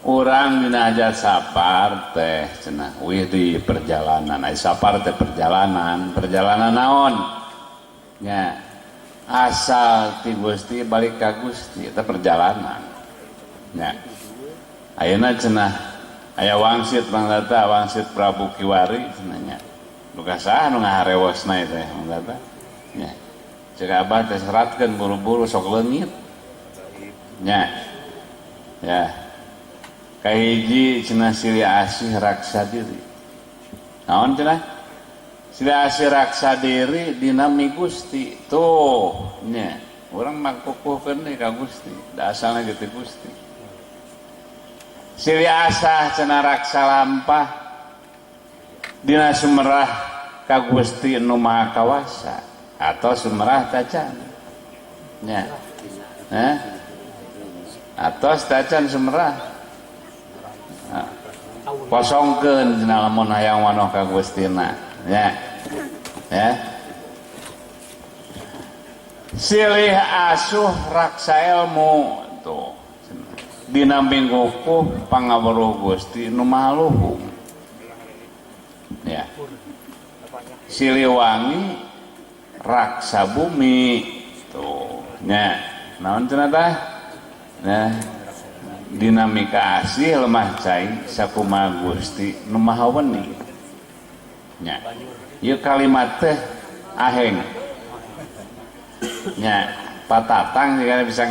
Urang dina hajat sapar teh cenah wih di perjalanan. Ai sapar teh perjalanan, perjalanan naon? Nya, asal ti Gusti balik ka Gusti eta perjalanan. Nya. Ayeuna cenah aya wangsit, Bang Tata, wangsit Prabu Kiwari cenah nya. Nu ka saha nu ngaharewosna teh, Bang Tata? Nya. Cek Abah teh seratkeun buru-buru, sok leungit. Nya. Ya. Kahiji cenah, silih asih raksa diri. Naon cenah? Silih asih raksa diri dina mi Gusti. Tuh, nya. Urang mah kukuhkeun deui ka Gusti. Da asalna gitu Gusti. Silih asah cenah, raksa lampah dina sumerah ka Gusti nu Maha Kawasa atau sumerah tacan. Nya. Eh? Atos tacan sumerah. Nah, kosongkeun cenah lamun hayang wanoh ka Gustina. Ya. Ya. Silih asuh raksa ilmu tuh. Dina minggukuh pangaweruh Gusti nu Maha Luhung. Ya. Siliwangi raksa bumi tuh. Nya. Naon cenah tah? Nah, dinamika asih lemah cai sakumaha Gusti nu Maha Wening. Nya. Ieu kalimat teh aheng. Nya, patatang jika bisa.